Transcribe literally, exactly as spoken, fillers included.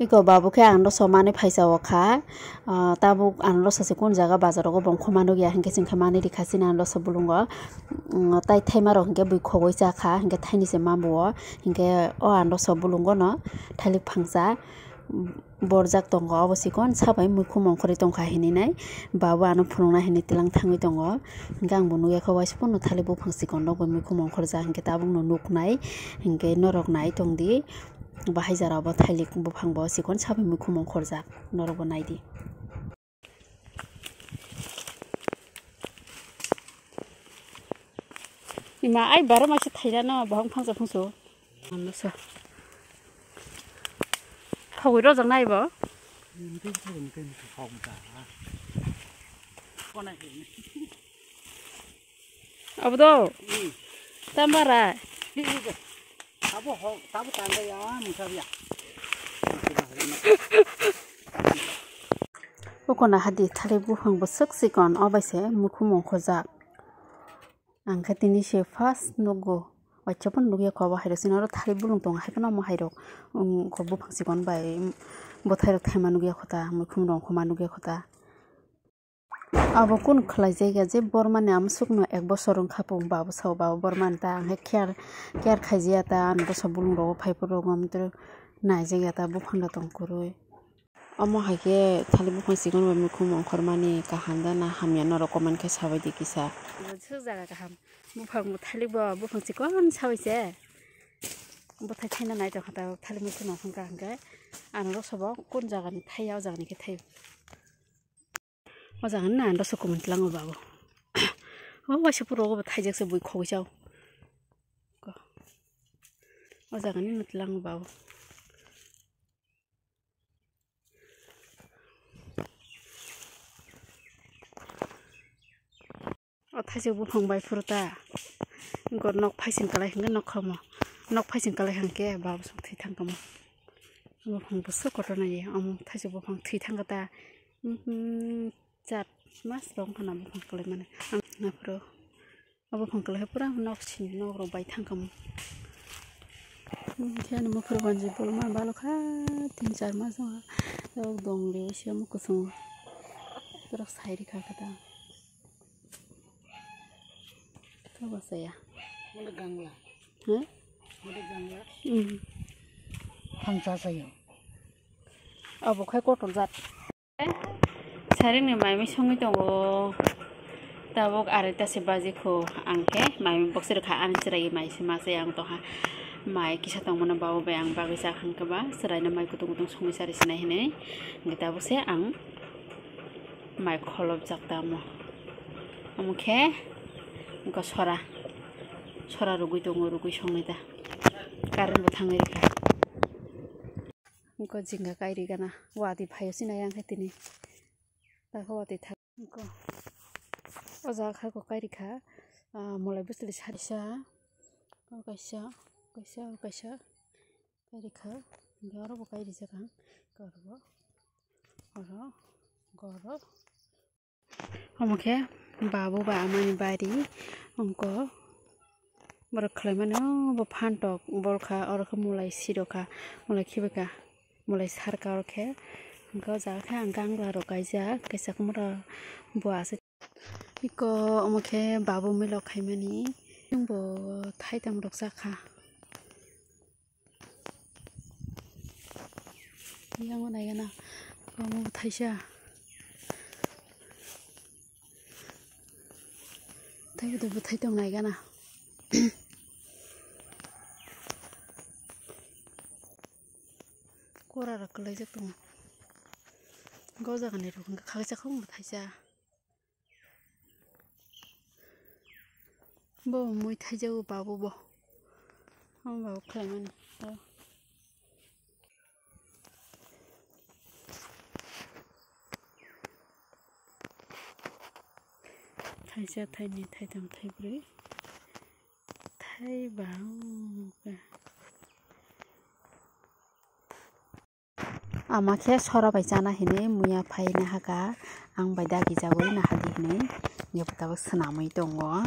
Eko babu khe ang doso manwi phaisa o kha. Ah, tabuk ang doso se kun jaga bazar rogo bongkho manwi ya hinkhe chwng khe manwi rikha chini ang doso bulungo. Mm, tai thaima rok hinkhe bui khogwi cha kha hinkhe thaini se mambo o hinkhe o ang doso bulungo no thailik phangsa borjak tongo obo sikon sabai muikhum ongkhorwi tongkha hinwi nai babu ano phunukna hinwi tilang thangwi tongo. Hinkhe ang bo nukya kha waisa pono thailik buphang sikon rok bai muikhum ongkhorjak hinkhe tabuk no nuknai hinkhe norok nai tongdi. Bahai jara bo thailik buphang bo sikon sabai muikhum ongkhorjak norok bo naidi. Ima ai baro maisa thairano bahang phangsa phangso. Ano sa. Thogwi rojak nai bo. Abo do. Tamara. Abo ho, tabo tangga ya, mungsa ya. Ukona hadi thali buphang bwswk sikon obaise mukhum ongkhojak. Ang khe tini se first nugo. Waisa pono nukya kho abo hairok sini oro thali bulung tongo hai pono omo hairok. Um, kho buphang sikon bai, um, bwthairok thaima nukya kho ta, muikhum rok ongkhoma nukya kho ta. Abo kun khlai jak ya je bormani amsuk no ek bosor wng kha pung babu sao babu bormani ta ang khe care, care khai jak ya ta ano bwsa bulung rogo phai phuru rogo naijak ya ta buphang da tong kwrwi. Omo hai khe thalik buphang chikon bai muikhum ongkhormani kaham da na hamya norok comment khe sabaidi kisa. Bo swk jaga kaham. Buphang bo thalik bo buphang chikon sabai se. Bwthai thaina nai tongkha ta thalik muikhum ongkhorkha hwnkhe. Ano rw sobo kun jagani thaiya o jagani khe thai. O jagani na ano rw sokomoni tlango babo. O waisa puro obo thaijak se bui khogwi chao. O jagani no tlango babo. O thaisa buphang bai phuru ta. Gor nok phaisin kalai hwnkhe nok khomo. Nok phaisin kalai hwnkhe babo song thwi thang kamo. Buphang bwswk kotor nai omo thaisa buphang thwi thang khe ta. Char mas rok wngkha na buphang kalai mani. Ang naphuru. Abo phang kwlai pura nok sini nok rok bai thang kamo. Khe ani muphuru banji bolma balo kha tin char mas wngkha. Tabuk dong le se omo kwchwng borok sai rikha khe ta. Khe bo chaya. Mole gangla. He? Mole gangla. Hmm. Phangsa sayo. Abo khai kotor jat. Saringni maimui songwi tongo. Tabuk aroita se baji kho. Ang khe maimui boksiri kha ani chwrai mai se ma se ang tongha. Mai kisa tongmano babu bai ang bagwi cha kha hwnkhe ba chwraino mai kutung kutung songwi chari sinai hinwi. Hwnkhe tabuk se ang mai kholopjak tamo. Omo khe wngkha sora. Sora rwgwi tongo, rwgwi songnai ta. Current bo thangwi rwkha. Wngkha jinga kairi gana. Watwi phaio sinai ang khe tini. Takhe watwi thak. Wngkha. O jaga khe kairi kha. Ah, molai bwswli sa kaisa. O kaisa, kaisa, o kaisa. Kairi kha. Hwnkhe oro bo kairi jak ang. Oro bo. Oro. Oro. Omo khe babu ba amani bari wngkha. Borok khlai mani o bo phan tok bol kha, oro khe mulai siro kha, mulai khibi kha, mulai sar kha oro khe. Hwnkhe o jaga khe ang gangla rok kaijak, kaisa khe mura bo aswk. Eko omo khe babu milok khaimani, bo thaitam rok cha kha. Yang nai gana. Omo thaisa. Tei bo thaitong nai gana. Kora rok kwlai jak tongo. Go jaga ni rok kha kisa khum thaisa. Bo mui thaijago babu bo. Ang babu khlaimani. Thaisa, thaini, thaitham, thaibrwi, thaiba. Ama khe sora bai chana hinwi muya phai nahaka, ang bai dagi jagwi nahadi hinwi, hwnkhe bo tabuk swnamwi tongo.